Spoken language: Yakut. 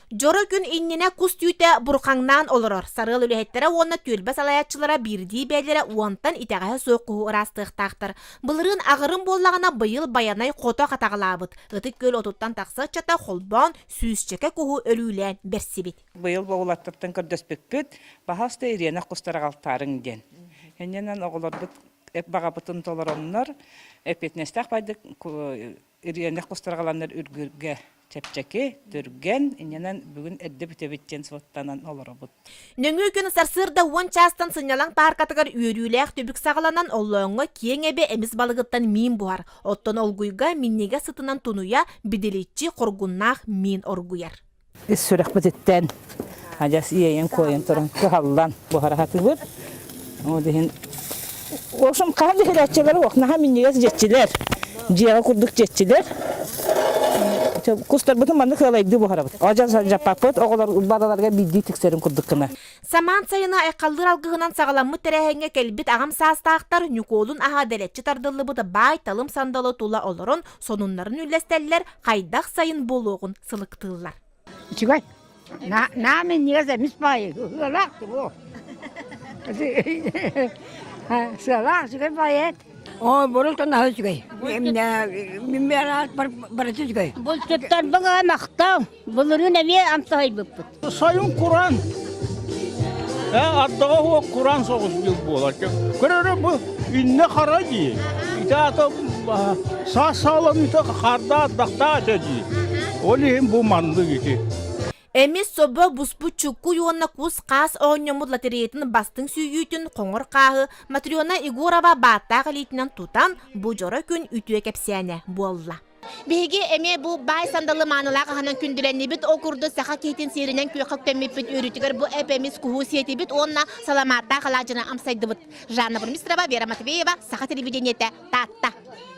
Дьоро күн иннинэ кус түүтэ бурхаҥнаан олорор. Сарыал үлэһиттэрэ уонна түөлбэ салайааччылара биирдии бэйэлэрэ уонтан итэҕэһэ суох куһу ыраастыахтаахтар. Былырыын аҕырым буоллаҕына быйыл Байанай хото хатаҕалаабыт. Ытык Күөл отуттан тахса ыччата холбоон сүүсчэкэ куһу өлүүлээн бэрсибит. Быйыл бу уолаттартан көрдөспүппүт, баһаалыста ириэнэх кустары аҕалтаарыҥ диэн. Иннинэн оҕолорбут баҕабытын толороннор, эппиэтинэстээх байдык Ириэнэх кустарҕаланнар үргүргэ чэпчэки, түргэн, инньэнэн бүгүн эрдэ бүтэбит диэн суоттанан олоробут. Нөҥүө күн сарсыарда уон чаастан сынньалаҥ пааркатыгар үөрүүлээх түбүк саҕаланан Оллооҥҥо киэҥ эбэ эмис балыгыттан миин буһар, оттон олгуйга минньигэс сытынан тунуйа, бидиличчи хоргуннаах миин оргуйар. Ис сүрэхпититтэн адьас иэйэн-куойан туран кыһаллан буһара сатыыбыт. Ол иһин в общем хаһан да иһэрээччилэр уох наһаа минньигэс дьиэччилэр. Дьиэҕэ курдук дьиэччилэр. Кустарбытын маннык ыалайдыы буһарабыт. Адьас дьаппаппыт оҕолор барыларыгар биирдии тиксэрин курдук гына. Самаан сайыны айхаллыыр алгыһынан саҕаламмыт тэрээһиҥҥэ кэлбит аҕам саастаахтар Ньукуолун аһа дэлэччи тардыллыбыт баай-талым сандалы тула олорон сонуннарын үллэстэллэр, хайдах сайын буолуоҕун сылыктыыллар. Үчүгэй. Наа минньигэс эмис баайы ыалаах бу. Сыалаах үчүгэй баайы эт. Оо, бурултан аһы үчүгэй. Барыта үчүгэй. Булчуттарбыга махтал. Былырыын эмиэ амсайбыппыт. Сайын куран. Ардаҕа суох куран соҕус дьыл буолар. Көрөрө бу иннэ хара дии. Ити аата саас сааланыыта хаардаах ардахтаах этэ дии. Ол иһин бу маннык ити. Эмис собо буспут чуккуй уонна кус-хаас оонньоммут лотереятын бастыҥ сүүйүүтүн хоҥор хааһы Матрена Егорова бааттаах илиитинэн тутан бу дьоро күн үтүө кэпсээнэ буолла. Биһиги эмиэ бу баай сандалы маанылаах аһынан күндүлэннибит. Ол курдук саха киһитин сиэринэн күөххэ үктэммиппит үөрүүтүгэр бу эп-эмис куһу сиэтибит уонна саламааттаах алаадьыны амсайдыбыт. Жанна Бурмистрова, Вера Матвеева, Саха телевидениетэ, Таатта.